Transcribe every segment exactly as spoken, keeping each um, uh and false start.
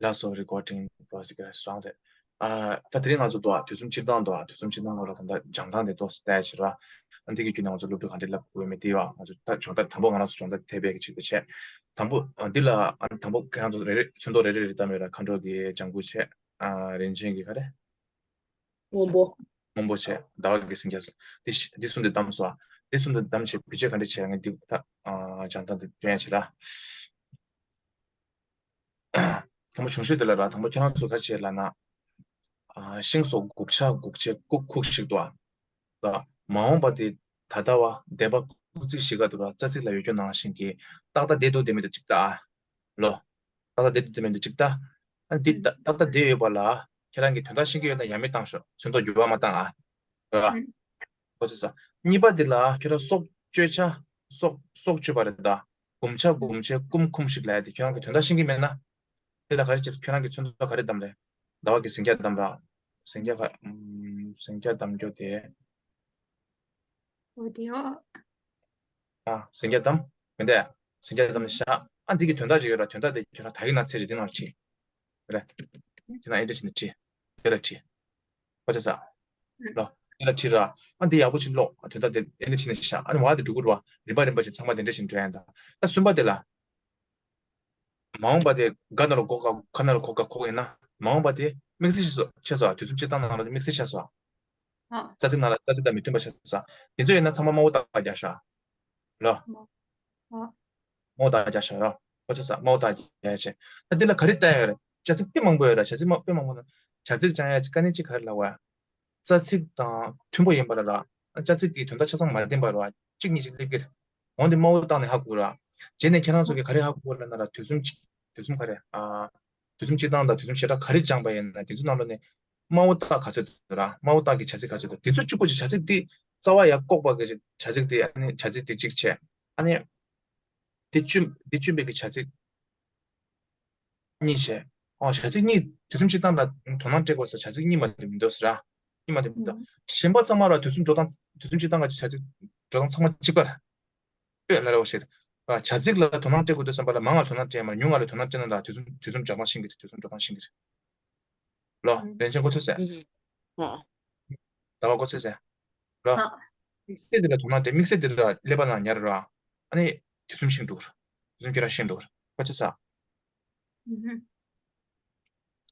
ལགས་སོ། རི་ཀོར་ཌིང་པོ་རོ་སེ་སི་གི་རེད་སོང་རེད། ཨ་ད་དེ་རིང་ང་ཚོ་འདུག་ཨ། དུས་གསུམ་སྤྱིར་བཏང་འདུག་ཨ། དུས་གསུམ་སྤྱིར་བཏང་ལོ་ལ་ད་ལྟ་སྦྱང་སྟངས་དེ་ཏོག་ཙམ་བལྟས་བྱེད་ར། ཨ་འདི་གི་བརྒྱུད་ནས་ང་ཚོ་སློབ་ཕྲུག་ག་འདྲས་བསླབ་དགོས་མེད་དེ་ཡོད་ཨ། ང་ཚོ་ད་སྦྱོང་བརྡར་དང་པོ་ང་རང་ཚོ་སྦྱོང་བརྡར་ཐེབས་པའི་གི་ཆེད་དུ་བྱས། དང་པོ་ཨ་འདི་ལ་ཨ་དང་པོ་ཁྱེད་རང་ཚོ་རེ་རེ་ཚོན་མདོག་རེ་རེ་རེ་བཏབ་ཡོད་ར། མཁའ་འགྲོ་གི་ལྗང་གུ་བྱས། ཨ་རིན་ཆེན་གི་ག་རེ། སྔོན་པོ། སྔོན་པོ་བྱས། ཟླ་བ་གི་སེང་གེ། འདི་ཤ་འདི་གསུམ་དེ་བདམས་སོ། འདི་གསུམ་དེ་བདམས་བྱས་བེད་སྤྱོད་ག་འདྲ་བྱས་ངས་འདི་ད་ཨ་སྦྱང་སྟངས་དེ་སྟོན་ཡ་བྱེད་ར། དང་པོ་བྱུང་ཤོས་དེ་ལ་ར། དང་པོ་ཁྱེད་རང་ཚོ་ག་བྱས་ལབ་ན། ཨ་ཤིང་སོགས་འགུགས་བྱ་འགུགས་བྱེད་བཀུག་བཀུག་ཞིག་འདུག་ཨ། ད་མ་འོངས་པ་དེ་ད་ལྟ་བ་འདས་པ་སྐུལ་ཚིག་བཞི་ཀ་འདུག་ར། རྩ་ཚིག་ལ་ཡོད་རྒྱུ་ནང་བཞིན་གྱི་ཏག་ཏག་བསྡད་འདུག་བསྡད་མི་འདུག་ཅིག་ལྟ་ཨ། ལོ། ཏག་ཏག་བསྡད་འདུག་བསྡད་མི་འདུག་ཅིག་ལྟ། ཨ་འདི་ཏག་ཏག་བསྡད་ཡོད་པ་ལ་ཁྱེད་རང་གིས་དོན་དག་ཤེས་ཀྱི་ཡོད་ན་ཡ་མེད་བཏང་ཤོག་ཚོན་མདོག་འགྱུར་བ་མ་བཏང་ཨ། ར། གོ་ཚོད་ས། གཉིས་པ་འདི་ལ་ཁྱོད་རང་སྲོག་གཅོད་བྱ། སྲོག་སྲོག་གཅོད་པ་རེད་ད། འགུམ་བྱ་འགུམ་བྱེད་བཀུམ་འཁུམ་ཞིག་ལབ་ཡ་དེ་ཁྱོད་རང་གི་དོན་དག་ཤེས་ཀྱི་མེད་ན། དེ་ལ་ག་རེ་བྱེད། ཁྱོད་རང་གི་ཚོན་མདོག་ག་རེ་བདམས་རེད། ཟླ་བ་གི་སེང་གེ་བདམས་ར། སེང་གེ་ག་ཨམ་སེང་གེ་བདམས་རྒྱུ་དེ། འོ་དེ་ཡོ། ཨ་སེང་གེ་བདམས་མི་འདུག་ཡ། སེང་གེ་བདམས་ནས་བཞག་ཨ་འདི་གི་དོན་དག་ཅིག་ཡོད་ར། དོན་དག་དེ་ཁྱོད་རང་ད་གིན་ན་ཚེ་རེ་འདི་ནང་ལ་བྲིས། རེད། དེ་ན་ཨེ་འདྲ་བྱས་ནས་བྲིས། དེ་ལ་བྲིས། ཁོ་ཚོ་ས། ལོ། དེ་ལ་ཁྲིད་ར། ཨ་འདི་ཡག་པོ་ཅིག་ཀློག་དོན་དག་དེ་ཨེ་འདྲ་བྱས་ནས་བཞག་ཨ་ནི་བ་དེ་འགྲོ་གི་རེད་བ། རིམ་པ་རིམ་པ་བྱས་ཚང་མ་དེ་འདྲ་བྱས་ནས་འགྲོ་ཡ་ཡིན་ད། ད་གསུམ་པ་དེ་ལ། མ་འོངས་པ་དེ་ག་ན་རུ་གོ་ག་ག་ན་རུ་གོ་ག་གོ་ཡིན་ན། མ་འོངས་པ་དེ་དམིགས་བསལ་ཆགས་སོ། ཆགས་སོ། དུས་གསུམ་སྤྱིར་བཏང་ནང་ལ་དེ་དམིགས་བསལ་ཆགས་སོ། ཨ། རྩ་ཚིག་ནང་ལ་རྩ་ཚིག་དང་མི་མཐུན་པ་ཆགས་སོ། དེ་ཚོ་ཡིན་ན་ཚང་མ་དམར་པོ་རྟགས་རྒྱག་ཤག་ལོ། ཨ། དམར་པོ་རྟགས་རྒྱག་ཤག་ར། ཁོ་ཚོ་ས་དམར་པོ་རྟགས་རྒྱག་ཡ་ཆེ། ད་འདི་ལ་ག་རེ་བལྟ་ཡ་ཡོད་རེད། བྱ་ཚིག་དཔེ་མང་པོ་ཡོད་རེད། བྱ་ཚིག་དཔེ་མང་པོ་ན། བྱ་ཚིག་སྦྱང་ཡ་ཅིག་དཀའ་གནད་ཅིག་ག་རེ་ལབ་བ། རྩ་ཚིག་དང་མཐུན་པོ་ཡིན་པ་ལ་ར། རྩ་ཚིག་གི་དོན་དག་ཆ་ཚང་མ་བསྟན་པ་ར། གཅིག་གཉིས་ཤིག་སླེབས་ཀྱི་རེད། འོན་ཏེ་དམར་པོ་བཏགས་ནས་ཧ་གོ་ར། རྗེས་ནས་ཁྱེད་རང་ཚོ་གིས་ག་རེ་ཧ་གོ་ལབ་ན་ར། དུས་གསུམ་གཅིག་དུས་གསུམ་ག་རེ། ཨ། དུས་གསུམ་སྤྱིར་བཏང་དང་དུས་གསུམ་བྱེ་བྲག་ག་རེ་སྦྱངས་པ་ཡིན་ན་དེ་ཚོའི་ནང་ལོགས་ནས། དམར་པོ་རྟགས་ག་ཚོད་འདུག་ར། དམར་པོ་རྟགས་ཀྱི་བྱ་ཚིག་ག་ཚོད་འདུག་དེ་ཚོ་གཅིག་པོ་ཅིག་བྱ་ཚིག་དེ་རྩ་བ་ཡར་བཀོག་པ་གི་བྱ་ཚིག་དེ་ཨ་ནི་བྱ་ཚིག་དེ་གཅིག་བྱས། ཨ་ནི། དེ་བཅུན་དེ་བཅུན་པའི་གི་བྱ་ཚིག་གཉིས་བྱས། ཨོ་བྱ་ཚིག་གཉིས་དུས་གསུམ་སྤྱིར་བཏང་ལ་དོ་སྣང་སྤྲད་དགོས་ས་བྱ་ཚིག་གཉིས་མ་གཏོགས་མི་འདུག་ཟེར་ར། གཉིས་མ་གཏོགས་མི་འདུག་གཞན་པ་ཚང་མ་ལ་དུས་གསུམ་འགྲོ་སྟངས་དུས་གསུམ་སྤྱིར་བཏང་གི་བྱ་ཚིག་འགྲོ་སྟངས་ཚང་མ་གཅིག་པ་རེད། ལབ་རེད་བ་ཞེས། བྱ་ཚིག་ལ་དོ་སྣང་སྤྲད་དགོས་འདུག་བསམ་པ་ལ་མང་ང་ལ་དོ་སྣང་སྤྲད་མ་ཉུང་ང་ལ་དོ་སྣང་སྤྲད་ན་ལ་དུས་གསུམ་དུས་གསུམ་འགྲོ་སྟངས་ཤེས་ཀྱི་རེད། དུས་གསུམ་འགྲོ་སྟངས་ཤེས་ཀྱི་རེད། ལོ། ཨང་། རིན་ཆེན་གོ་ཚོད་ཟེར། ཨང་། ཟླ་བ་གོ་ཚོད་ཟེར། ལོ། ཨང་། དམིགས་བསལ་དེ་ལ་དོ་སྣང་སྤྲད། དམིགས་བསལ་དེ་ལ་ཀླད་པ་ནང་ཉར་ར། ཨ་ནི། དུས་གསུམ་ཤེས་འགྲོ་གི་རེད། དུས་གསུམ་ཁྱོད་རང་ཤེས་འགྲོ་གི་རེད། གོ་ཚོད་ཟེར། ཨང་།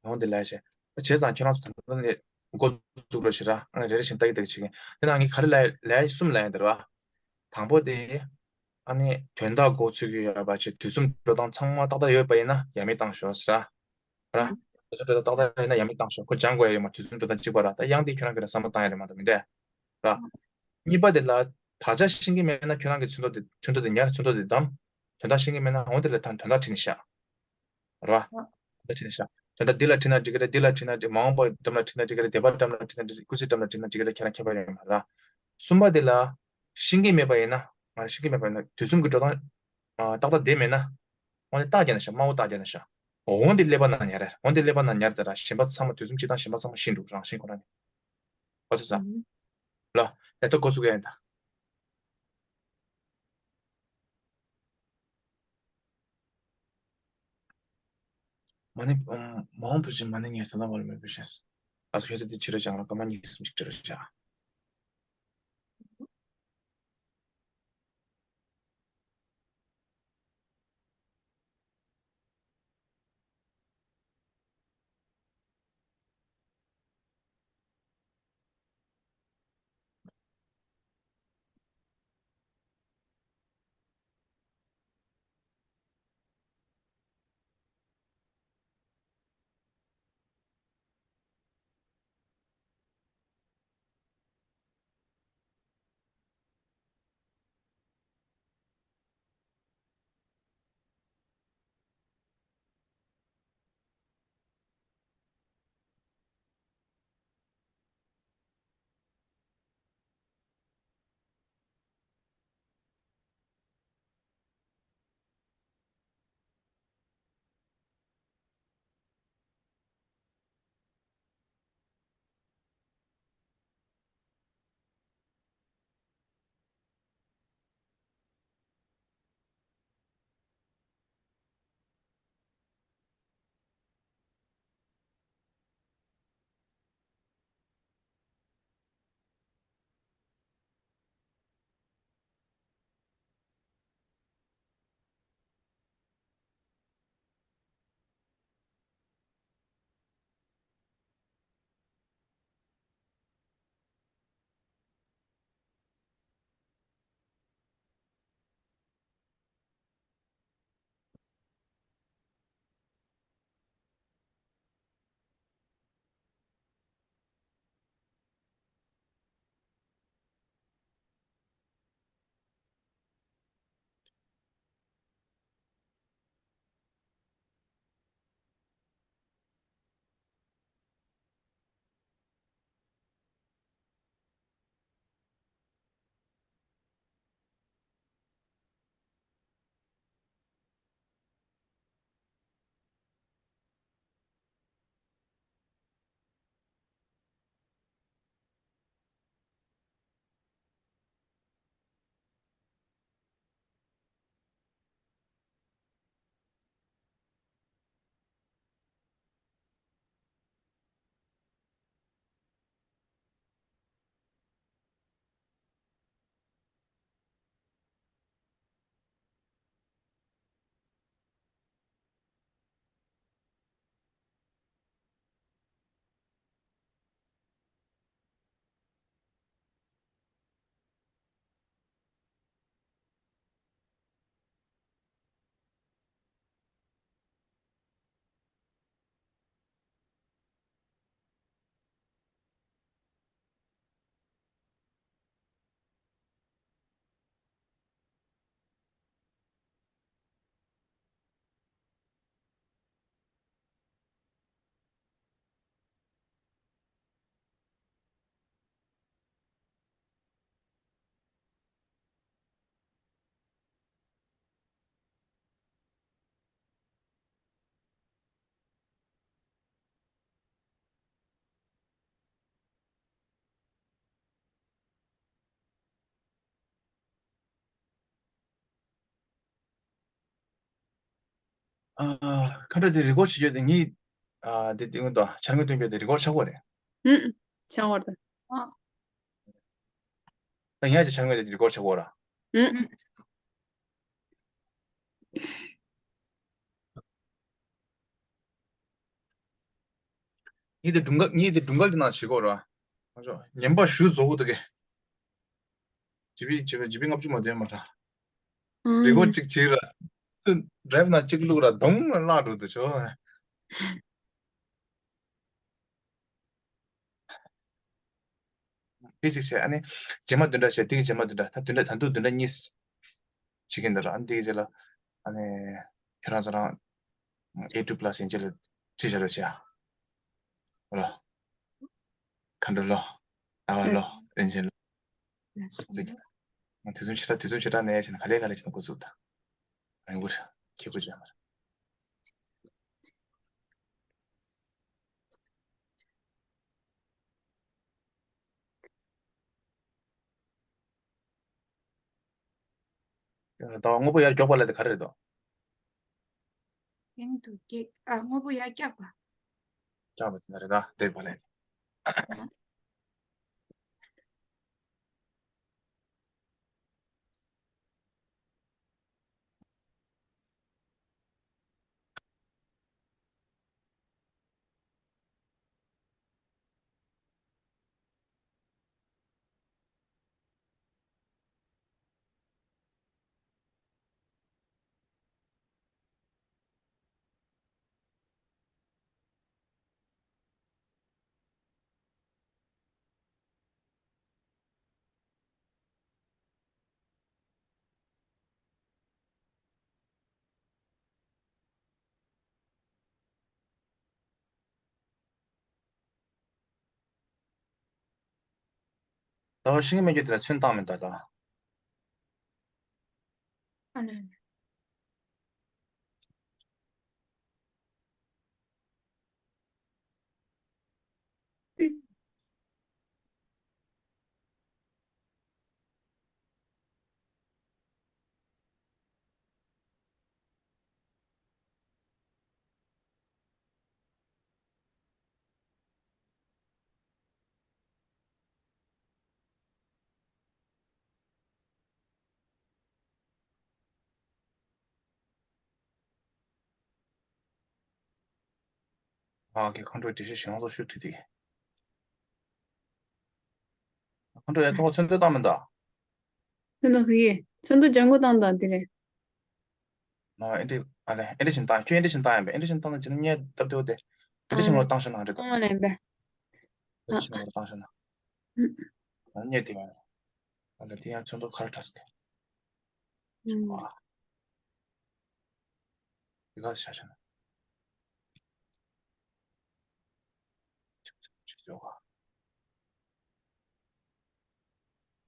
འོང་དེ་ལས་བྱས། བྱས་ཙང་ཁྱེད་རང་ཚོ་ད་ལྟ་ནས་འགོ་འཛུགས་རོགས་བྱེད་ར། ཨ་ནི་རེ་རེ་བཞིན་ལྟ་གི་ལྟ་གི་བྱེད་ཀྱི་ཡིན། དེ་ནང་ངས་ག་རེ་ལབ་ལབ་གསུམ་ལབ་ཡ་འདི་རེད་བ། དང་པོ་དེ། ཨ་ནི་དོན་དག་མགོ་ཚོས་ཀྱི་ཡོད་པ་བྱས་དུས་གསུམ་འགྲོ་སྟངས་ཚང་མ་ཏག་ཏག་ཡོད་པ་ཡིན་ན་ཡ་མེད་བཏང་ཤོག་ཟེར་ར། ར། དུས་གསུམ་འགྲོ་སྟངས་ཏག་ཏག་ཡིན་ན་ཡ་མེད་བཏང་ཤོག་ཁོ་སྦྱང་དགོས་ཡ་ཡོད་མ། དུས་གསུམ་འགྲོ་སྟངས་གཅིག་པ་ར། ད་དབྱངས་དེ་ཁྱོད་རང་གིས་ར་བསམ་བློ་བཏང་ཡ་རེད་མ་གཏོགས་མི་འདུག་ར། གཉིས་པ་དེ་ལ་དག་ཆ་ཤེས་ཀྱི་མེད་ན་ཁྱོད་རང་གི་ཚོན་མདོག་དེ་ཚོན་མདོག་དེ་ཉར། ཚོན་མདོག་དེ་བདམས། དོན་དག་ཤེས་ཀྱི་མེད་ན་འོ་དེ་ལ་ད་དོན་དག་བྲིས་ནས་བཞག་ར། ད་བྲིས་ནས་བཞག་དོན་དག་འདི་ལ་བྲིས་ན་འགྲིག་གི་རེད། འདི་ལ་བྲིས་ན་འགྲིག་མ་འོངས་པ་འགྲམ་ལ་བྲིས་ན་འགྲིག་སྐུལ་ཚིག་འགྲམ་ལ་བྲིས་ན་འགྲིག་སྐུལ་ཚིག་འགྲམ་ལ་བྲིས་ན་འགྲིག་གི་རེད། ཁྱད་པར་ཡོད་མ་རེད་ར། གསུམ་པ་དེ་ལ་ཤེས་ཀྱི་མེད་པ་ཡིན་ན། ང་རང་ཤེས་ཀྱི་མེད་པ་ཡིན་ན་དུས་གསུམ་གྱི་འགྲོ་སྟངས་ཏག་ཏག་བསྡད་མེད་ན། འོ་ནི་རྟགས་རྒྱག་ནས་བཞག་དམར་པོ་རྟགས་རྒྱག་ནས་བཞག་འོ་འདི་ཀླད་པ་ནང་ཉར་རེད། འོ་འདི་ཀླད་པ་ནང་ཉར་དེ་ར་གཞན་པ་ཚང་མ་དུས་གསུམ་སྤྱིར་བཏང་གཞན་པ་ཚང་མ་ཤེས་འགྲོ་རང་བཞིན་ཁོ་ན་ནི། གོ་ཚོད་ས། ལ། ལས་ཐོག་འགོ་ཚུགས་ཡ་ཡིན་ད། མ་ཎི། ཨམ། མ་འོངས་པ་བཞིན་མ་ཎི་ངས་ས་ལ་བ་ལ་མེད་པའི་ཞེས། ཨ་སུ་ཁྱོད་ཚོ་འདི་བྱེད་རོགས་བྱ། ང་ལ་སྐར་མ་གཉིས་གསུམ་ཅིག་སྤྲད་རོགས་བྱ། ཨ། ཁ་འདྲ་དེ་རི་ཀོར་བྱེད་རྒྱུ་དེ་ངས། ཨ། དེ་དེ་སྔོན་དུ་འཆར་ངོས་སྟོན་རྒྱུ་དེ་རི་ཀོར་ཆགས་ཀྱི་རེད། ཨུམ། ཆགས་ཀྱི་རེད། ཨ། ད་ངས་ཀྱི་འཆར་ངོས་དེ་རི་ཀོར་ཆགས་ཀྱི་རེད། ཨུམ། ངས་དེ་སྒྲུང་ག་ངས་དེ་སྒྲུང་ག་དེ་ནང་བྱེད་དགོས་ར། ང་ཚོ་ཉན་པ་ཞུ་རྫོགས་འདུག་གས། ཇི་བི་ཇི་བི་ཇི་བི་ལྔ་བཅུ་མ་དོན་མ་ར། རི་ཀོར་ཌི་གཅིག་བྱེད་ར། ཚུར་ཌ་རའིབ་ནང་གཅིག་བླུགས་ར་གདོང་ལ་བརླག་འགྲོ་འདུག་ཆོ། དེ་གཅིག་བྱས། ཨ་ནི་རྗེས་མ་བདུན་ཕྲག་བྱས། དེ་གི་རྗེས་མ་བདུན་ཕྲག་ད་བདུན་ཕྲག་ད་དུང་བདུན་ཕྲག་གཉིས་བྱེད་ཀྱི་འདུག་ར། ཨ་ནི་དེ་གི་རྗེས་ལ་ཨ་ནི་ཁྱོད་རང་ཚོ་རང་ཨེ་ཊུ་པ་ལ་སི་ཡན་ཆད་ལ་ཁྲིད་བྱ་རོགས་བྱས། ཨ་ལ། མཁའ་འགྲོ་ལོ། ཟླ་བ་ལོ། རིན་ཆེན་ལོ། དུས་ཚོད་ཆེ་དྲགས་དུས་ཚོད་ཆེ་དྲགས་ནས་བྱས་ན་ག་ལེ་ག་ལེ་བྱས་ན་འགོ་ཚུགས་ད། ཨ་ནི་འུར་ཁྱེད་ཁུར་བྱས་མ་རེད། ད་དངོས་པོ་ཡར་མགྱོགས་པ་ལ་དེ་ག་རེ་རེད་དོ། སྟེང་དུ་བཀྱག་ཨ། དངོས་པོ་ཡར་བཀྱག་པ། བཀྱག་པ་དེ་འདྲ་རེད་ད། འདེགས་པ་ལ་དེ། ཟླ་བ་ཤིང་མེ་རྒྱུ་དེ་ལ་ཚོན་བཏང་མེད་ད་ད། ཨ་ལ་ལ། ཨ་ཀེ། ཁོང་ཁྲོ་འདྲི་ཤེས་ཞེ་ང་ཚོ་ཤུ་ཁྲི་ཐིག་ཁོང་ཁྲོ་ཡ་ཐོག་ཚོན་མདོག་བཏང་མི་འདུག་ཚོན་མདོག་གི་ཡེ། ཚོན་མདོག་ལྗང་གུ་བཏང་དང་དེ་རེད། ཨ་ཨེ་འདྲི་ཨ་ལེ་ཨེ་འདྲི་བཞིན་བཏང་། ཁྱོད་ཨེ་འདྲི་བཞིན་བཏང་ཡིན་པས། ཨེ་འདྲི་བཞིན་བཏང་ན་ཇི་ན་ངས་སྟབས་བདེ་བོ་དེ། ཨེ་འདྲི་བཞིན་ཨ་ངོར་བཏང་ཤོག་ན་འདྲི་དང་། ཨ་ལེ་ཨེ་འདྲི་བཞིན་ངོར་བཏང་ཤོག་ན། ཨ་ངས་དེ་ཡང་། ཨ་ལེ་དེ་ཡང་ཚོན་མདོག་ཁ་ར་ཁྲ་སི་ཀེ། ཨ། འདི་ག་ཤ་ཤ་ན།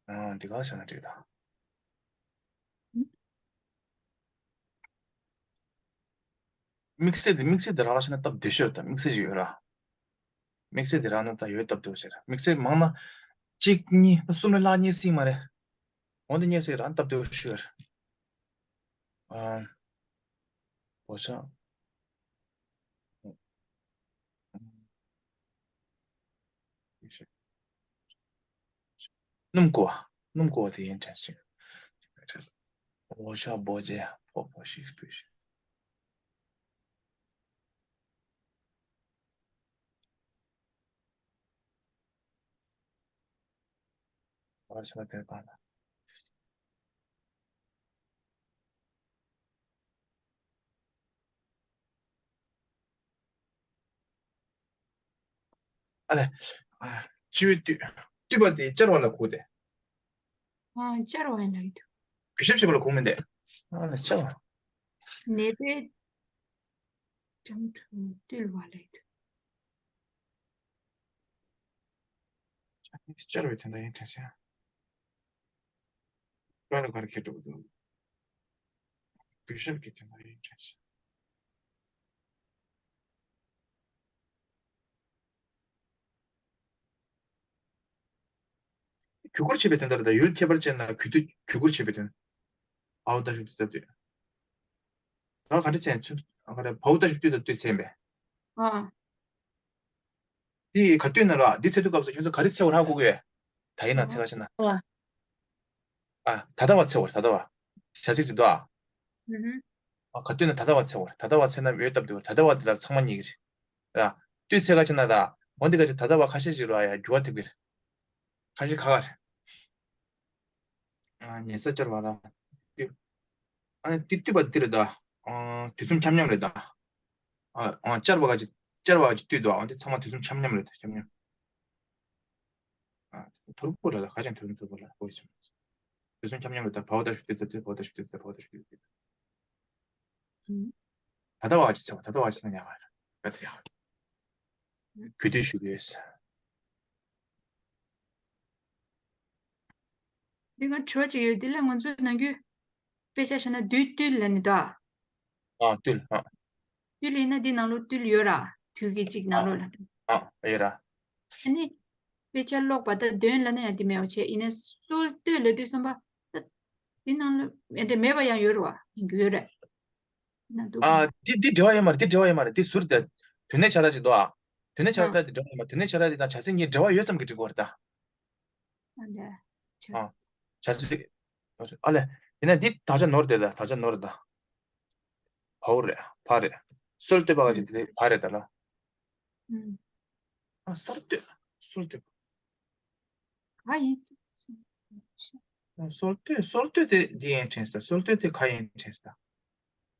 ཨ་འདི་ག་ཤ་ན་འགྲིག་ད། དམིགས་བསལ་དེ་དམིགས་བསལ་དེ་རག་ཤ་ན་སྟབས་བདེ་ཤོས་དང་དམིགས་བསལ་ཅིག་ཡོད་ར། དམིགས་བསལ་དེ་རག་ན་ད་ཡོད་སྟབས་བདེ་བོ་ཟེར། དམིགས་བསལ་མང་ན་གཅིག་གཉིས་ད་གསུམ་ལས་ལྷག་རྙེད་སྲིད་མ་རེད། འོན་ཏེ་རྙེད་སྲིད་རང་སྟབས་བདེ་བོ་ཤོད། ཨ། བོ་ཤ། སྣུམ་ཀོ་བ། སྣུམ་ཀོ་བ་དེ་ཡིན་དྲན་ཞིང་། བོ་ཤ་བོ་ཇེ་བོ་བོ་ཤིག་སྤུས་ཤིག་བར་ཆད་པ་དེར་གང་ལ། ཨ་ལེ། ཨ། སྤྱི་བོའི་བཏུད། བཏུད་པ་དེ་སྦྱར་བ་ལ་གོ་སྟེ། ཨ། སྦྱར་བ་ཡིན་ལ་ཡིན་འདུག་གུས་ཞབས་བྱེད་པ་ལ་གོ་མིན་ཏེ། ཨ་ལེ་སྦྱར་བ། ནད་པའི་འགྲམ་དུ་བཏུལ་བ་ལ་ཡིན་འདུག་སྦྱར་བའི་དོན་དག་ཡིན་དྲན་ཤག་ཀ་ར་ཀ་ར་ཁེ་གྲུབ་འདུག་གུས་ཞབས་ཀྱི་དོན་དག་ཡིན་དྲན་ཤག་གུས་བཀུར་བྱེད་པའི་དོན་དག་ལ་ད་ཡུལ་ཁྱད་པར་ཅན་ལ་གུས་བཏུད་གུས་བཀུར་བྱེད་པའི་དོན། ཨའོ་ད་ཞུ་དུས་སྟབས་བདེ། ད་ག་འདྲ་ཅན་ཚུལ་ ཨ་ག་རེ་བའོ་ད་ཞབས་བཏུས་ད་བཏུས་ཚེ་ཡིན་པས། ཨ། འདི་ག་བཏུས་ན་ར་འདི་ཚེ་དུས་སྐབས་སུ་ཁྱོད་ཚོ་ག་རེ་ཚེ་བ་ཧ་གོ་གི་ཡོད། ད་ཡིན་ན་ཚེ་ག་ཕྱིན་ན། ཨ། ཨ་ད་ལྟ་བ་ཚེ་བ་ད་ལྟ་བ། བྱ་ཚིག་ཅིག་འདུག་ཨ། ཨ་ག་བཏུས་ན་ད་ལྟ་བ་ཚེ་བ་ད་ལྟ་བ་ཚེ་ན་འོས་སྟབས་འདུག་ད་ལྟ་བ་འདི་ལ་ཚང་མ་ཉིད་ཀྱི་རེད། ར། བཏུས་ཚེ་ག་ཕྱིན་ན་ར། འོ་འདི་ག་ཅིག་ད་ལྟ་བ་ཁ་ཤས་ཅིག་ར་ཡ་འགྱུར་བ་ཐེབས་ཀྱི་རེད། ཁ་ཤས་ཁ་ཁ་རེད། ཨ་ཉལ་ས་བཅར་བ་ལ། ཨ་ནི་དེ་བསྟུད་པ་འདི་རེད་ད། ཨ་དུས་གསུམ་ཁྱབ་མཉམ་རེད་ད། ཨ་ཨ་བཅར་བ་ག་ཅིག་བཅར་བ་ག་ཅིག་བསྟུད་འདུག་ཨ་འདི་ཚང་མ་དུས་གསུམ་ཁྱབ་མཉམ་རེད་ད་ཁྱབ་མཉམ། ཨ་ཐོར་བུ་རེད་ད་ག་ཅང་དུས་གསུམ་ཐོར་བུ་ལ་ཧོ་ཡི་ཆུ། དུས་གསུམ་ཁྱབ་མཉམ་རེད་ད་བའོ་ད་ཞབས་བཏུས་ད་བཏུས་བའོ་ད་ཞབས་བཏུས་ད་བཏུས་བའོ་ད་ཞབས་བཏུས་ད་བཏུས། ད་ལྟ་བ་ག་ཅིག་ཚེ་བ་ད་ལྟ་བ་ག་ཅིག་ཚེ་ན་ཉག་ག་རེད་ད་ཡག་གུས་འདུད་ཞུ་གི་ཡོད། འདི་ང་དྲི་བ་ཅིག་ཡོད། འདི་ལ་ང་ཚོས་ནམ་རྒྱུན་དཔེ་ཆ་བཞག་ན་བསྡུས་བསྡུས་ལ་ནི་ད། ཨ་བསྡུས་ཨ། བསྡུས་ལ་ཡིན་ན་འདི་ནང་ལོགས་བསྡུས་ལ་ཡོད་ར། དུས་ཀྱི་གཅིག་ནང་ལོགས་ལ་ད། ཨ་ཡོད་ར། ཨ་ནི། དཔེ་ཆ་ཀློག་པ་ད་དོན་ལ་ན་ཡང་འདི་མེད་པ་བྱས་ཡིན་ན་སྲོལ་གཏོད་ལ་དུས་བསམ་པ་ད། འདི་ནང་ལ་མེད་འདྲ་མེད་པ་ཡང་ཡོད་ར་བ་ཡིན་རྒྱུ་ཡོད་ར། ན་འདུག་ཨ་འདི་འདི་འབྲེལ་བ་ཡོད་མ་རེད། འདི་འབྲེལ་བ་ཡོད་མ་རེད། འདི་ཟུར་དེ་དོན་གནད་ཆ་ར་ཅིག་འདུག་ཨ། དོན་གནད་ཆ་ར་ཨ་ད་འདི་འབྲེལ་བ་ཡོད་མ་རེད། དོན་གནད་ཆ་ར་འདི་དང་བྱ་ཚིག་གཉིས་འབྲེལ་བ་ཡོད་ཙམ་གྱི་འབྲི་དགོས་རེད་ད། ཨ་ལས། ཆ། ཨ། བྱ་ཚིག་ཨ་ལས། ཡིན་ན་འདི་དག་ཆ་ནོར་དེ་ད་དག་ཆ་ནོར་ད། བའོ་རེད་བ་རེད། སྲོལ་གཏོད་པ་ག་ཅིག་དེ་བ་རེད་ད་ལ། ཨ་སྲོལ་གཏོད། སྲོལ་གཏོད། ག་ཡིན། སྲོལ་གཏོད་སྲོལ་གཏོད་དེ་འདི་ཡིན་དྲན་སོང་། སྲོལ་གཏོད་དེ་ག་ཡིན་དྲན་སོང་།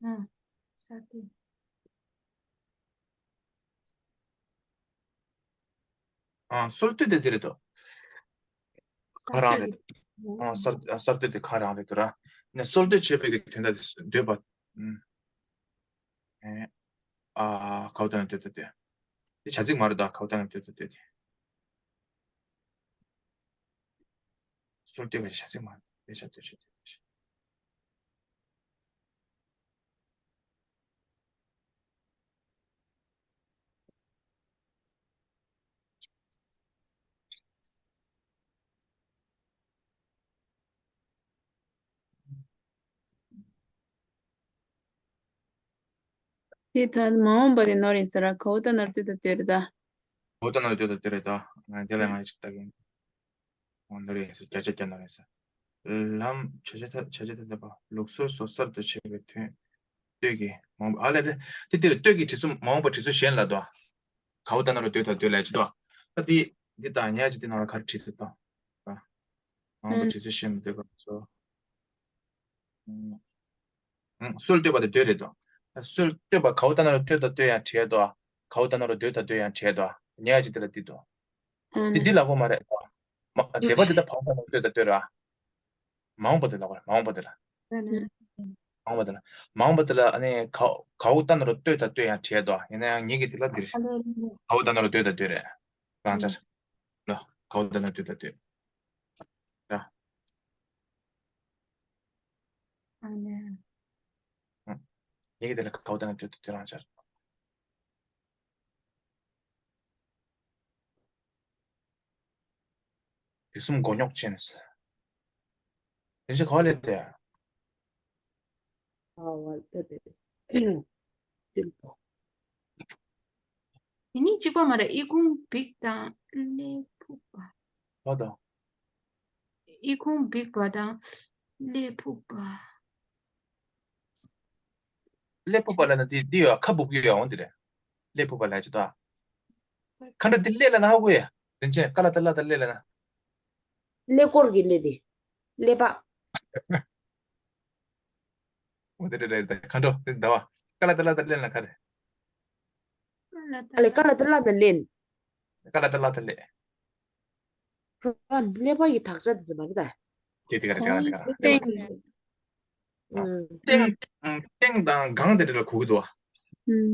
ཨ། ས་ཏི། ཨ་སྲོལ་གཏོད་དེ་འདི་རེད་དོ། ཁ་རང་རེད། ཨ་གསར་གསར་གཏོད་དེ་ཁ་རང་རེད་དོ་ར། ནས་སྲོལ་གཏོད་བྱེད་པའི་གི་དོན་དག་དེ་འདོད་པ། ཨ་གའུ་ཏ་ན་འདོད་ད་འདོད། དེ་བྱ་ཚིག་མ་རེད་དོ་གའུ་ཏ་ན་འདོད་ད་འདོད་དེ། སྲོལ་གཏོད་པ་བྱ་ཚིག་མ་རེད། དཔེ་ཆ་འདོད་བྱ་འདོད་པ་བྱ། དེ་ད་མ་འོངས་པ་དེ་ནོར་ཡིན་ས་ར་གའུ་ཏ་ན་རོ་ཏི་ད་ཏེ་རེད་ད། གའུ་ཏ་ན་རོ་ཏི་ད་ཏེ་རེད་ད། ང་དེ་ལ་ང་ཅིག་ལྟ་གིན། འོ་ནོར་ཡིན་ས་བརྒྱ་ཆ་བརྒྱ་ནོར་ཡིན་ས། ལམ་བྱ་བྱ་ཐ་བྱ་བྱ་ཐ་ཐ་པ་ལུགས་སྲོལ་སོགས་གསར་དུ་ཆད་པའི་དོན། སྟོད་ཀྱི་མ་འོངས་པ་ཨ་ལས་རེད། དེ་དེར་སྟོད་ཀྱི་དྲི་གསུམ་མ་འོངས་པ་དྲི་གསུམ་གཞན་ལ་དོ། གའུ་ཏ་ན་རོ་ཏི་ད་ཏེ་ལ་ཅི་དོ། ད་དེ་འདི་དང་ཉག་ཅིག་དེ་ནང་ལ་ག་རེ་བྲིས་ཐུབ་དང་། མང་པོ་ཨང་། དྲི་ཚུལ་ཤེས་མི་འདོད་པ་སོ། ཨང་། སྲོལ་གཏོད་པ་དེ་འདོད་རེད་དོ། སྲོལ་གཏོད་པ་གའུ་ཏ་ན་རོ་ཏི་ད་ཏེ་ཡང་བྲིས་དོ། གའུ་ཏ་ན་རོ་ཏི་ད་ཏེ་ཡང་བྲིས་དོ། ཉག་ཅིག་དེ་ལ་འདི་དོ། ཨང་། དེ་འདི་ལ་གོ་མ་རེད་དོ། མ་འདས་པ་དེ་ད་བའུ་ཏ་ན་རོ་ཏི་ད་ཏེ་ར། མ་འོངས་པ་དེ་ལ་གོ་རེད་མ་འོངས་པ་དེ་ལ། ཨང་། མ་འོངས་པ་དེ་ལ། མ་འོངས་པ་དེ་ལ་ཨ་ནི་གའུ་གའུ་ཏ་ན་རོ་ཏི་ད་ཏེ་ཡང་བྲིས་དོ། ཡིན་ན་ཡང་ཉག་གི་དེ་ལ་འདིར། གའུ་ཏ་ན་རོ་ཏི་ད་ཏེ་རེད། རང་ཅག་ལ་གའུ་ཏ་ན་རོ་ཏི་ད་ཏེ། ར། ཨ་ནི། ཨང་། ཉག་གི་དེ་ལ་གའུ་ཏ་ན་རོ་ཏི་ད་ཏེ་རང་ཅག་དེ་གསུམ་མགོ་རྙོག་ཅན། དེ་ཚོ་ག་ལས་དེ། ཨ་བ་ལྟ་དེ། དེ་ནི་གཅིག་པ་མ་རེད། ཨི་ཁུང་བིག་དང་ཀླད་ཕུག་པ། ཨོ་དང་། ཨི་ཁུང་བིག་པ་དང་ཀླད་ཕུག་པ། ཀླད་ཕུག་པ་ལབ་ན་དེ་དེ་ཡོད་ཁ་སྦུབ་ཀྱི་ཡོད་འོང་དེ་རེད། ཀླད་ཕུག་པ་ལབ་ཅི་ད། ཁ་འདྲ་དེ་ཀླད་ལབ་ན་ཧ་གོ་ཡ། རིན་ཆེན་ཀ་ལ་ཏ་ལ་ད་ཀླད་ལབ་ན། ཀླད་ཀོར་གྱི་ཀླད་དེ། ཀླད་པ། འོ་དེ་རེད་རེད་རེད། ཁ་འགྲོ་རེད་ཟླ་བ། ཀ་ལ་ཏ་ལ་ད་ཀླད་ལ་ཁ་རེད། ཀ་ལ་ཏ་ཨ་ལེ་ཀ་ལ་ཏ་ལ་ད་ཀླད། ཀ་ལ་ཏ་ལ་ད་ཀླད། ཀླད་པ་ཡི་དག་ཆ་དེ་ཚོ་མ་རེད་ད། དེ་དེ་ག་རེད་དེ་ག་རེད་དེ་ག་རེད། ཨ། ཨུམ། སྟེང་། སྟེང་དང་སྒང་དེ་འདྲ་ལ་གོ་གི་འདུག་ཨ། ཨུམ།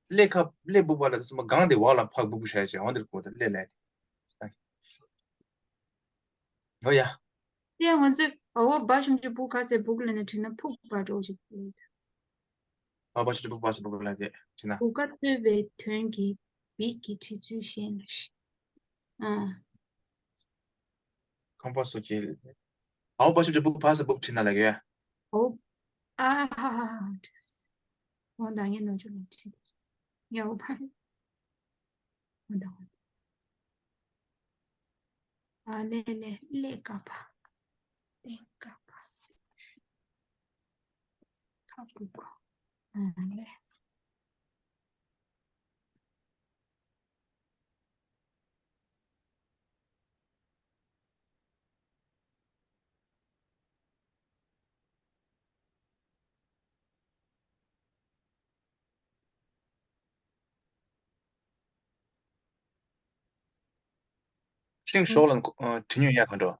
ཀླད་ཁ་ཀླད་སྦུབ་པ་ལ་དེ་ཚོ་སྒང་དེ་འོག་ལ་ཕར་སྦུབ་སྦུབ་བྱས་བྱས་འོང་དེར་གོ་ད་ཀླད་ལས་དེ། ཨོ་ཡ། དེ་ང་ཚོས་འོ་བ་ཞབས་ཀྱུ་བུ་ག་ས་སྦུག་ལབ་ན་བྲིས་ན་ཕུག་པ་འགྲོ་ཞིག་འོ་བ་ཞབས་ཀྱུ་བུ་ག་ས་སྦུག་ལབ་དེ་བྲིས་ན། བུ་ག་གཏོད་པའི་དོན་གྱི་བིག་གི་བྲིས་ཚུལ་ཤེས་ན་ཤི། ཨ། ཁམས་པ་སོགས་ཀྱིས། འོ་བ་ཞབས་ཀྱུ་བུ་ག་ས་སྦུག་བྲིས་ན་ལ་གས། འོ། ཨ་ཧ་ཧ་ཧ། འོ་ད་ངས་ནོར་བཅུག་ལ་ཁྲིད་དེ། ཡ་འོ་ཕ། འོ་ད་འོ་ད། ཨ་ལེ་ལེ་ལེ་ཀ་པ། ཏེ་ཀ་པ། ཁ་ཀུ་ཀུ། ཨ་ལེ། ཤིང་ཞོག་ལ་ཨ་དྲི་ཉོ་ཡག་ག་འགྲོ།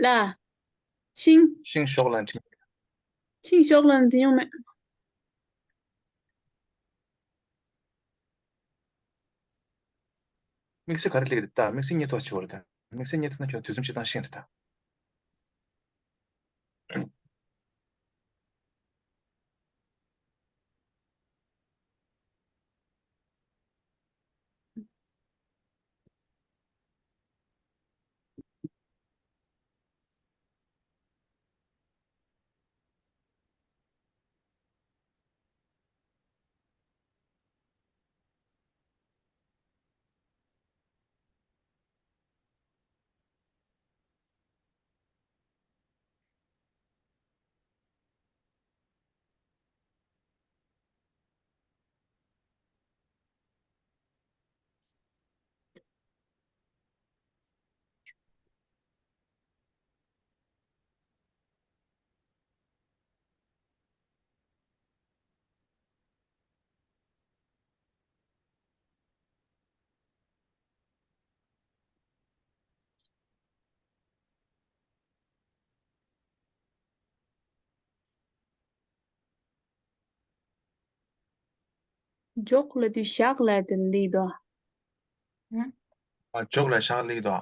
ལ། ཤིང་། ཤིང་ཞོག་ལ་དྲི། ཤིང་ཞོག་ལ་དྲི་ཉོ་མེད། དམིགས་བསལ་ག་རེ་སླེབས་རེད་ད། དམིགས་བསལ་རྙེད་ཐོག་ཆེ་བ་རེད་ད། དམིགས་བསལ་རྙེད་ཐུབ་ན་ཁྱོད་དུས་མཚམས་ཅིག་བཏང་ཤེས་རེད་ད། འཇོག་ལ་དུས་བཞག་ལ་དེ་ལི་དོ། ཨ་འཇོག་ལ་བཞག་ལི་དོ།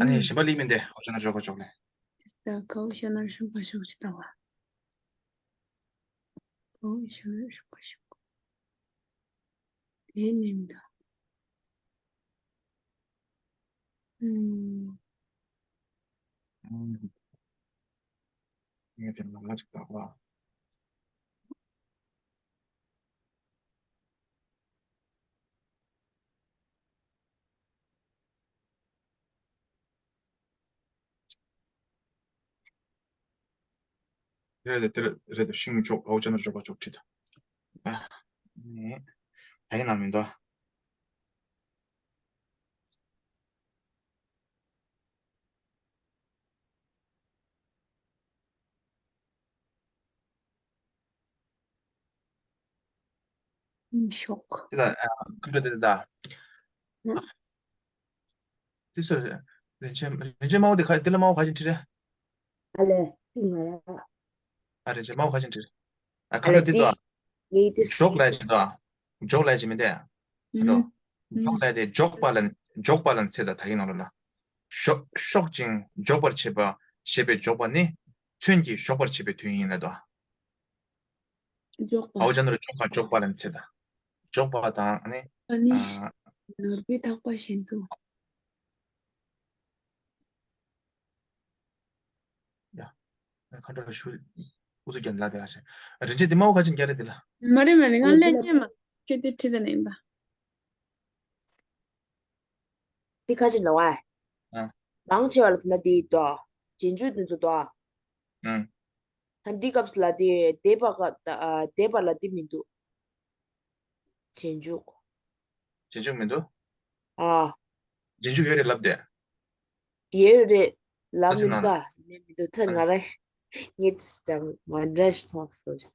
ཨ་ནི་གཞན་པ་ལི་མིན་ཏེ་ཨོ་ཅག་ན་འཇོག་ག་འཇོག་ལེ། ས་ཁའོ་ཤ་ན་ཤུ་ག་ཤོག་ཅི་ལྟ་བ། ཁའོ་ཤ་ན་ཤུ་ག་ཤོག་དེ་ནི་མི་འདུག་ཨུམ། ངས་དེ་མང་ལ་ཅིག་བཏགས་པ། རེད་དེ་རེད་དེ་ཤིང་འཇོག་ཨའུ་ཅག་ན་འཇོག་པ་འཇོག་ཁྲིད། ཨ་ནི་ད་ཡིན་ན་མི་འདུག་ཤོག་དེ་ལ་ཨ་ཁུ་འདྲ་དེ་ད། དེ་སོ་རིན་ཆེན་རིན་ཆེན་མའོ་དེ་ཁ་དེ་ལ་མའོ་ག་ཅིན་ཁྲི་རེ། ཨ་ལེ་ཏི་ང་ར། ཨ་རིན་ཆེན་མའོ་ག་ཅིན་ཁྲི་རེ། ཨ་ཁ་ཨ་ལེ་འདྲ་དེ་ཏི་ཏོ། ངའི་ཏི་འཇོག་ལས་ཅི་ཏོ། འཇོག་ལས་ཅི་མི་འདེ། ཨ་ཏོ། འཇོག་ལས་དེ་འཇོག་པ་ལ་འཇོག་པ་ལ་ཚེ་ད་ད་ཡིན་ནོ་ལ། ཤོག་ཤོག་ཅིང་འཇོག་པར་བྱེད་པ་ཞེས་པའི་འཇོག་པ་ནི་མཚོན་གྱིས་ཞོག་པར་བྱེད་པའི་དོན་ཡིན་ལ་དོ། འཇོག་པ། ཨའོ་ཅག་ན་རུ་འཇོག་པ་འཇོག་པ་ལ་ཚེ་ད། འཇོག་པ་དང་ཨ་ནི། ཨ་ནི། ཨ། ནོར་བུས་བཏགས་པ་བཞིན་དུ། ཡ། ཁ་འགྲོ་ཞུ། ཨུ་ཚུགས་རྒྱབ་ལ་དེ་ཧ་ཆེ། རིན་ཆེན་དེ་མའོ་ག་ཅིན་རྒྱ་རེད་དེ་ལ། མ་རེད་མ་རེད། ང་ལན་ཅན་མ་ཁྱོད་དེ་ཁྲིད་དེ་ནས་ཡིན་པ། དེ་ཁ་ཅིག་ལ་བ། ཨ། མང་ཆེ་བ་ལ་དེ་ན་དེ་དོ། རྗེས་འཇུག་དེ་ཚོ་དོ། ཨ། ད་འདི་སྐབས་ལ་དེ་འདས་པ་སྐབས་ཨ་འདས་པ་ལ་དེ་མི་འདུག་རྗེས་འཇུག་རྗེས་འཇུག་མི་འདུག་ཨ། རྗེས་འཇུག་ཡོད་རེད་ལབ་དེ། ཡོད་རེད་ལབ་ཨ་ཙི་མི་ན་འདུག་ཨ་ནས་མི་འདུག་ཐ་ང་རང་ངེད་ཙམ་མ་འདྲ་ཞིག་མཐོང་སོང་།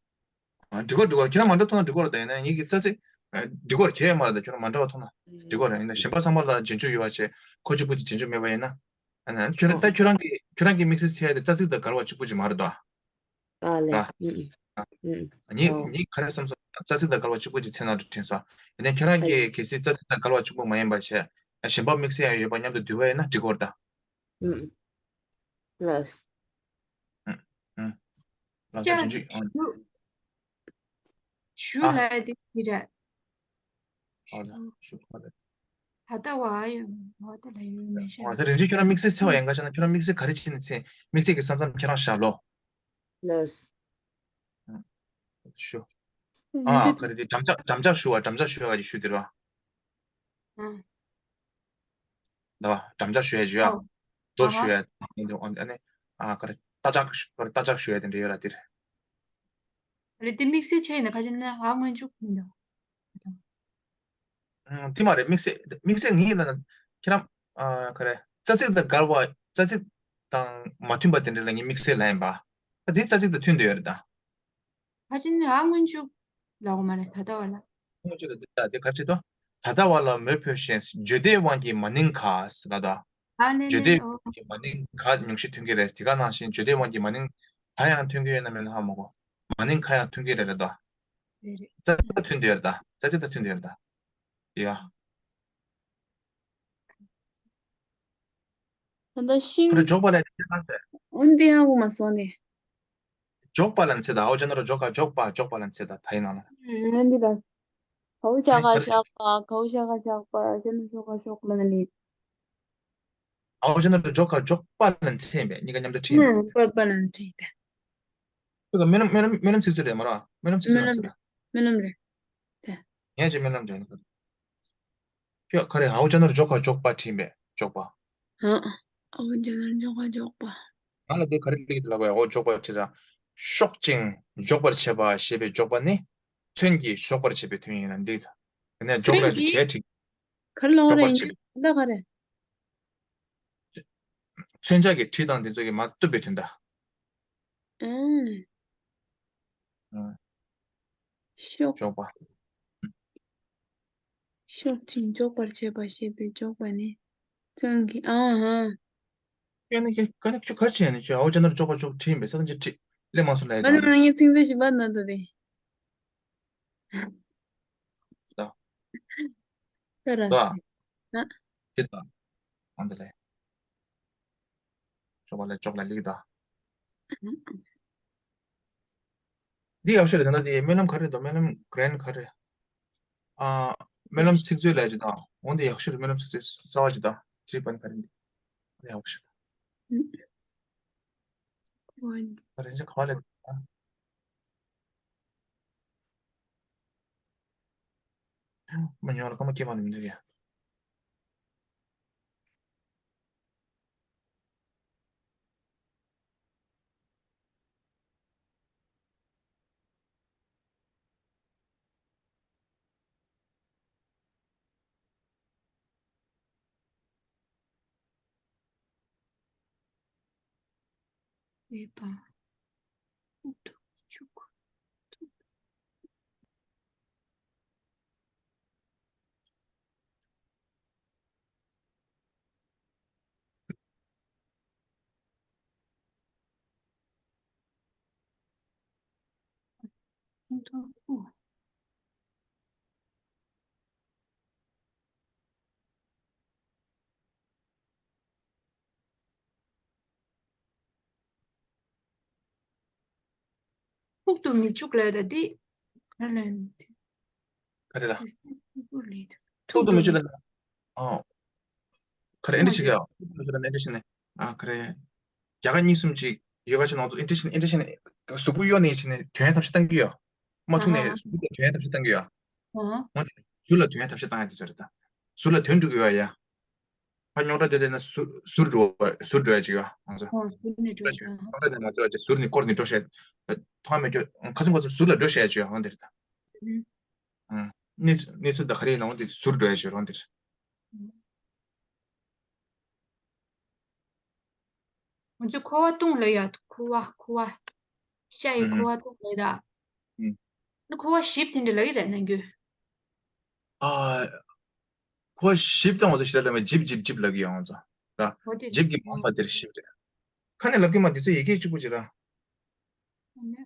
ཨ་འགྲིག་གོ་འགྲིག་གོ་ཁྱེད་རང་མ་འདྲ་མཐོང་ན་འགྲིག་གོ་རེད་ད། ཡིན་ན་ངེད་ཀྱི་རྩ་ཚིག་འགྲིག་གོ་རེད། ཁྱེད་མ་རེད་ད། ཁྱོད་རང་མ་འདྲ་བ་མཐོང་ན་འགྲིག་གོ་རེད། ཡིན་ན་གཞན་པ་ཚང་མ་ལ་རྗེས་འཇུག་ཡོད་པ་བྱས་ཁོ་གཅིག་པུ་གཅིག་རྗེས་འཇུག་མེད་པ་ཡིན་ན། ཨ་ན་ཁྱོད་རང་ད་ཁྱོད་རང་གི་ཁྱོད་རང་གི་དམིགས་བསལ་འཚོལ་ཡ་དེ་རྩ་ཚིག་དང་འགལ་བ་གཅིག་པུ་གཅིག་མ་རེད་དོ། ཨ་ལེ། ཨ། ཨུ་ཨུ། ངས་ཨོ། ངས་ག་རེ་བསམ་སོང་། རྩ་ཚིག་དང་འགལ་བ་གཅིག་པུ་གཅིག་འཚོལ་ན་འགྲིག་དྲན་སོང་། ཡིན་ནའི་ཁྱོད་རང་ཨ་ལེ། གིས་གལ་སྲིད་རྩ་ཚིག་དང་འགལ་བ་གཅིག་པུ་མ་ཡིན་པ་བྱས། གཞན་པ་དམིགས་བསལ་ཡང་ཡོད་པ་མཉམ་དུ་བསྡུས་པ་ཡིན་ན་འགྲིག་གོ་རེད་ད། ཨུ་ཨུ། ལགས། ཨུ་ཨུ། ལགས་ད་ཅ་རྗེས་འཇུག་ཨང་། ཞུ། ཞུ་ཨ། ལ་དེ་དེ་རེད། ཨ་ལ་ཞུ་ཁ་རེད། ད་ལྟ་བ་ཡོད་བ་དེ་ལ་ཡོད་མེད་ཤ། ཨ་ད་རིན་ཆེན་ཁྱོད་རང་དམིགས་བསལ་འཚོལ་བ་ཡིན་ག་ཤ་ན་ཁྱོད་རང་དམིགས་བསལ་ག་རེ་བྱས་ནས་འཚོལ། དམིགས་བསལ་གྱི་ས་མཚམས་ཁྱེད་རང་བཞག་ལོ། ལགས། ཨ། ཞུ། ཨ་ག་རེ་དེ་འགྲམ་ལྕག་འགྲམ་ལྕག་ཞུ་བ། འགྲམ་ལྕག་ཞུ་བ་གི་ཞུ་དེ་རེད་བ། ཨ། འདི་བ་འགྲམ་ལྕག་ཞུ་ཡ་ཞུ་ཡ། ཨོ། རྡོ་ཨ་ཞུ་ཡ། ཨ་ནི་ཨ་ག་རེ་རྟ་ལྕག་ག་རེ་རྟ་ལྕག་ཞུ་ཡ་དེ་འདྲ་ཡོད་ར་དེ་རེད། རེད་དེ་དམིགས་བསལ་ཆེ་ཡིན་ན་ཁ་ཅིག་ན་ཨ་སྔོན་འཇུག་མི་འདུག་ཨང་། དེ་མ་རེད། དམིགས་བསལ་དམིགས་བསལ་ངའི་ལ་ན་ཁྱེད་རང་ཨ་ག་རེ་རྩ་ཚིག་དང་འགལ་བ། རྩ་ཚིག་དང་མ་མཐུན་པ་དེ་འདྲ་ལ་ངས་དམིགས་བསལ་ལབ་ཡིན་པ། ད་དེ་རྩ་ཚིག་དང་མཐུན་འདོད་ཡོད་རེད་ད། ཕལ་ཆེར་ཨ་སྔོན་འཇུག་ལབ་དགོས་མ་རེད། ད་ལྟ་བ་ལ། སྔོན་འཇུག་ལ་འདི་ལྟ་དེ་ག་རེ་བྲིས་འདུག་ད་ལྟ་བ་ལ་མོས་འཕོས་ཤིང་བརྗོད་བདེ་དབང་གི་མ་ནིང་ག་ཟེར་ལབ་འདུག་ཨ་ནི་བརྗོད་ནི་བདེ་ཨོ། དབང་གི་མ་ནིང་ག་ཉུང་ཤས་ཐོན་གྱི་རེད། དེ་ག་ནང་བཞིན་བརྗོད་བདེ་དབང་གི་མ་ནིང་ག་ཡང་ཐོན་གྱི་ཡོད་ན་མེད་ན་ཧ་མ་གོ། མ་ནིང་ག་ཡང་ཐོན་གྱི་རེད་ལབ་འདུག་རེད་རེད། རྩ་ཚིག་དང་མཐུན་འདོད་ཡོད་རེད་ད། རྩ་ཚིག་དང་མཐུན་འདོད་ཡོད་རེད་ད། ཡ། ད་ལྟ་ཤིང་། ཁོ་རེ་འཇོག་པ་ལ་ཡང་ཚེ་ད་ཟེར། འོན་ཏེ་ཡང་དགོས་མ་སོང་ནས། འཇོག་པ་ལ་ཚེ་ད། ཨའོ་ཅ་ན་རོ་འཇོག་ག་འཇོག་པ། འཇོག་པ་ལ་ཚེ་ད། ད་ཡིན་ནང་ལ། ཨུམ། འདི་ད། གའོ་ཞ་ག་ཞག་པ། གའོ་ཞ་ག་ཞག་པ། ཞ་ན་ཞོ་ག་ཞོག་ལ་ནི། ཨའོ་ཅ་ན་རོ་འཇོག་ག་འཇོག་པ་ལ་ཚེ་ཡིན་པས། གཉིས་ཀ་མཉམ་དུ་བྲིས་ཡིན་པས། ཨུམ། པ་པ་ལ་ཚེ་ད། ཁྱོད་ཀ་སྨོན་ལམ་སྨོན་ལམ་སྨོན་ལམ་ཚིག་མཛོད་རེད་མ་རོ། སྨོན་ལམ་ཚིག་མཛོད་ནང་ཚེ་ད། སྨོན་ལམ་རེད། ད། ངས་ཅིག་སྨོན་ལམ་འཇོག་ནི་ཁ། ཁྱོད་ག་རེ། ཨའོ་ཅ་ན་རོ་འཇོག་ག་འཇོག་པ་བྲིས་པས། འཇོག་པ། ཨ། ཨའོ་ཅ་ན་རོ་འཇོག་ག་འཇོག་པ། ང་ལ་འདི་ག་རེ་ལབ་ཀྱི་འདུག་ལབ་པས། འོ་འཇོག་པ་བྲིས་ར། གཤོག་ཅིང་འཇོག་པར་བྱེད་པ་ཞེས་པའི་འཇོག་པ་ནི། མཚོན་གྱིས་གཞོག་པར་བྱེད་པའི་དོན་ཡིན་ལ་འདི། དེ་ནས་འཇོག་ལ་མཚོན་གྱིས་བྱས་བྲིས། ག་རེ་ལབ་འཇོག་པར་རེད། བྱེད་པའི། ད་ག་རེ། མཚོན་ཆ་གི་གྲི་དང་དེ་ཚོ་གིས་མར་གཏུབ་པའི་དོན་དག་ཨང་། ཨང་། གཤོག་གཤོག་པ། གཤོག་ཅིང་འཇོག་པར་བྱེད་པ་ཞེས་པའི་འཇོག་པ་ནི། མཚོན་གྱི། ཨང་ཧང་། ཡང་ན་ཁྱོད་ག་ནས་ཁྱོད་ག་རེ་བྱས་ནས་ཁྱོད་ཨའོ་ཅ་ན་རོ་འཇོག་ག་འཇོག་བྲིས་ཡིན་པས། ས་ཐམས་ཅད་བྲིས་ལས་མ་སོང་ལ་ཡི་ང་རང་རང་ཉིད་ཚིག་མཛོད་བཞི་པ་ན་ད་དེ། ད། ད་ར། ད། ཨ། ཅི་ད། ཨང་དེ་ལས། ཅོག་པ་ལ་ཅོག་ལ་ལིག་ད། འདི་ཡག་ཤོས་རེད། ད་ལྟ་འདི་སྨོན་ལམ་ག་རེ་འདུག་སྨོན་ལམ་གྷ་རན་ག་རེ། ཨ། སྨོན་ལམ་ཚིག་མཛོད་ལས་ཅི་ད། འོ་འདི་ཡག་ཤོས་རེད། སྨོན་ལམ་ཚིག་མཛོད་གསར་པ་ཅི་ད། ཅི་པན་ག་རེ་འདི། འདི་ཡག་ཤོས་ད། ག་རེ་འཇག་ག་བ་ལས། མ་ཉོ་ལ་ཀ་མ་སྐྱེས་པ་ནི་མི་འདུག་ཡ། མེད་པ། ཨུ་ཐུག་ཆུག་ཨུ་ཐུག་ཨུ། ཐུག་ཏུ་མི་བཅུག་ལབ་ད་འདི། ག་རེ་ལབ་ན་འདི། ག་རེ་ལ། ཐུག་ཏུ་མི་བཅུག་ལབ་ན། ཨོ། ག་རེ་ཨེ་འདྲ་ཞིག་ཡ། ཐུག་ཏུ་མི་བཅུག་ལབ་ན་ཨེ་འདྲ་ཞིག་ནས། ཨ་ག་རེ། རྒྱ་གར་གཉིས་གསུམ་ཅིག་ཡོད་ག་ཅིག་ནང་ཚོ་ཨེ་འདྲ་ཞིག་ནས་ཨེ་འདྲ་ཞིག་ནས་གཟུགས་པོ་གཡོགས་ནས་ཕྱིན་ནས་དོན་ཐབས་ཤེས་བཏང་གི་ཡོད། མ་ཐུག་ནས་གཟུགས་པོ་དོན་ཐབས་ཤེས་བཏང་གི་ཡོད། འོ་དེ། ཟུར་ལ་དོན་ཐབས་ཤེས་བཏང་ཡ་དེ་ཚོ་རེད་ད། ཟུར་ལ་དོན་འགྲོ་གི་ཡོད་ཡ། ཕ་རྙོག་དྲ་དེ་དེ་ན་ཟུར་ཟུར་འགྲོ་བ་ཟུར་འགྲོ་ཡ་ཅིག་ཡོད་ང་ཚོ། ཨོ་ཟུར་ནས་འགྲོ་ཡ་ཅིག་ཡོད། རྙོག་དྲ་དེ་ང་ཚོ་ཡ་ཅིག་ཟུར་ནས་སྐོར་ནས་འགྲོ་ཤེས། མཐོང་མེད་ཀྱོ་ཁ་ཚུམ་ཁ་ཚུམ་ཟུར་ལ་འགྲོ་ཤེས་ཡ་ཅིག་ཡོད་འོ་དེ་རེད་ད། ཨུ། གནས་ཚུལ་གནས་ཚུལ་ད་ག་རེ་ཡིན་ན་འོ་དེ་ཟུར་འགྲོ་ཡ་ཅིག་ཡོད་འོ་དེ་རེད། ང་ཚོས་ཁོ་བ་བཏུང་ལ་ཡ། ཁོ་བ་ཁོ་བ། ཤ་ཡི་ཁོ་བ་བཏུང་ལ་ཡ། ཨུ། ནི་ཁོ་བ་ཞིབ་དེ་འདྲ་ལ་ཡི་རེད་ནང་རྒྱུ། ཨ། ཁོ་བ་ཞིབ་དང་འོ་ཚོ་ཞིབ་ལ་མེད་ཇིབ་ཇིབ་ཇིབ་ལབ་ཀྱི་ཡོང་ཚོ། ར། འོ་དེ། ཇིབ་ཀྱི་མ་ཕ་དེར་ཞིབ་རེད། ཁ་ནས་ལབ་ཀྱི་མ་དེ་ཚོ་ཡི་གེ་གཅིག་པོ་ཅིག་ར། ཨ་ནི།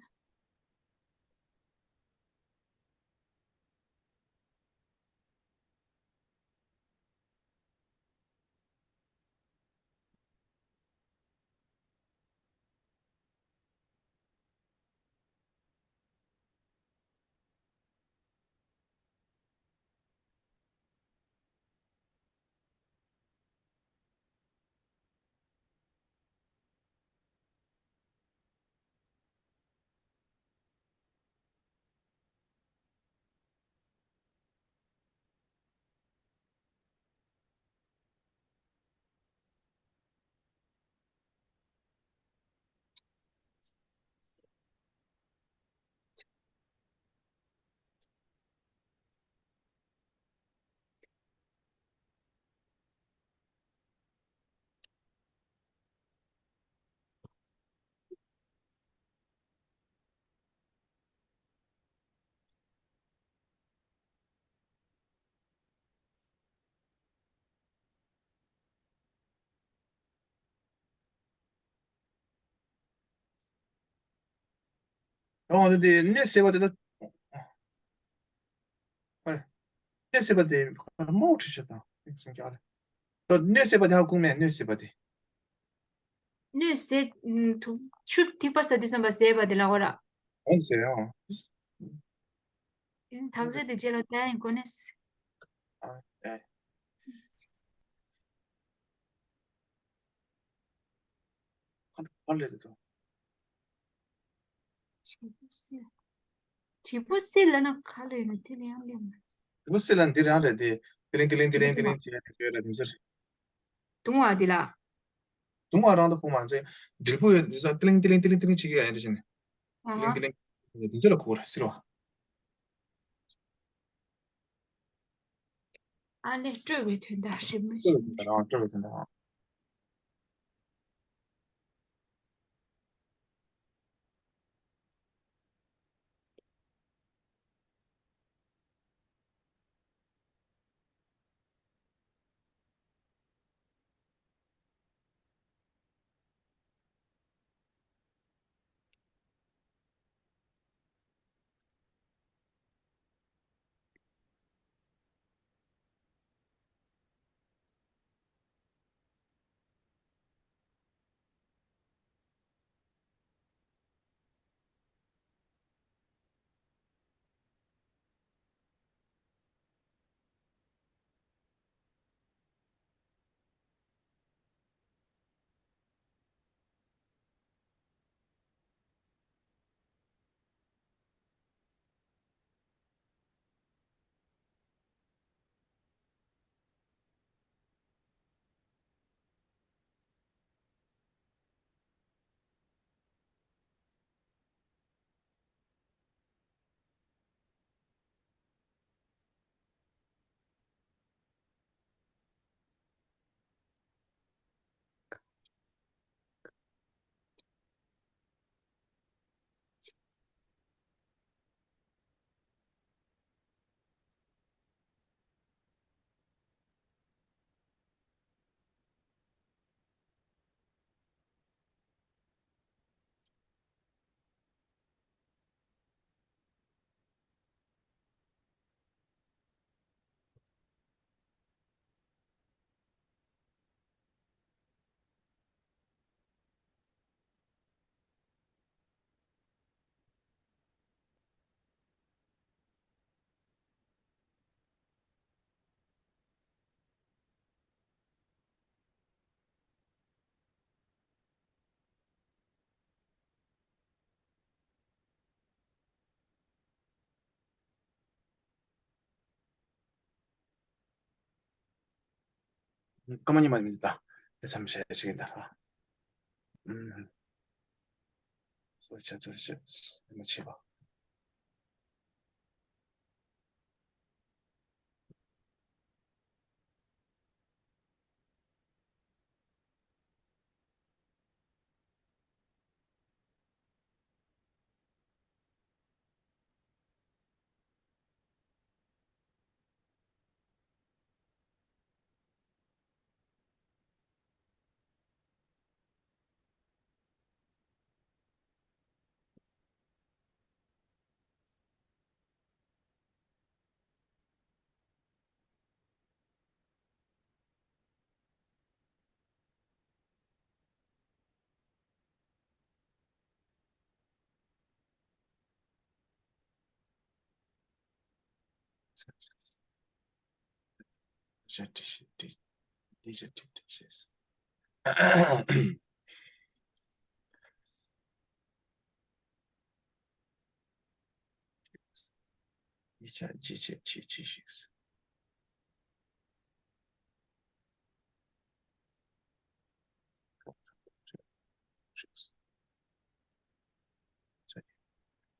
ཨོ་དེ་དེ་གནོད་སེལ་བ་དེ་ད། ཨ་རེ། གནོད་སེལ་བ་དེ་ཁོ་རང་མོ་ཁྲི་ཆ་དང་སུམ་ཀྱ་རེད། ད་གནོད་སེལ་བ་དེ་ཧ་གོ་མེད། གནོད་སེལ་བ་དེ། གནོད་སེལ། ཨུམ། ཐུག་ཆུ་ཐིགས་པ་ཟ་དུས་ཙམ་པ་ཟས་པ་དེ་ལ་གོ་ར། འོན་ཟེར་ཡང་། ཐག་ཆོད་དེ་རྗེས་ལ་ལྟ་ཡིན་གོ་ནས། ཨ་ཨེ། ཁ་ཁ་ལས་དུ། དྲིལ་བུ་སེ། དྲིལ་བུ་སེ་ལ་ན་ཁ་ལས་ནི་དེ་ལ་ཡང་ལེན་མ། དྲིལ་བུ་སེ་ལ་འདི་རང་རེད་དེ། ཏི་ལིང་ཏི་ལིང་ཏི་ལིང་ཏི་ལིང་བྱས་ཏེ་བྱོས་ར་དེ་ཚོ་རེད། དུང་བ་འདི་ལ། དུང་བ་རང་དུ་ཁུག་མ་ཚེ། དྲིལ་བུ་འདི་ཚོ་ཏི་ལིང་ཏི་ལིང་ཏི་ལིང་ཏི་ལིང་བྱེད་ཀྱི་ཡ་ཡིན་རེ་བཞིན། ཏི་ལིང་ཏི་ལིང་། འདི་ཚོ་ལ་ཁུག་ར་སིལ་བ། ཨ་ནི་སྤྲོས་པའི་དོན་དག་ཞིབ་མོ་སྤྲོས་པའི་དོན་དག་རང་སྤྲོས་པའི་དོན་དག་རང་། སྐར་མ་ཉི་མ་མི་འདུག་ད། དེ་མཚམས་བཞག་ཅིག་ཡིན་ད་ལ། ཨུམ། སོ་ཆ་ཚོད་ཆ་མ་བྱེད་པ། ཡིག་ཆ་ཅི་བྱེད་ཅི་ཅི་ཞིག་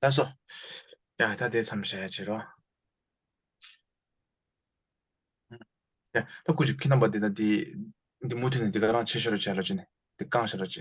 ལགས་སོ། ཡ་ད་དེ་མཚམས་བཞག་ཡ་བྱེད་རོགས། ཡ་ད་སྐུ་མཁྱེན་ཁྱེད་རྣམ་པ་འདི་ད་འདི་འདི་མུ་མཐུད་ནས་འདི་ག་རང་བྱེད་ཤོར་བྱས་རོགས་བྱས་ནས་འདི་བཀང་ཤོར་བྱས།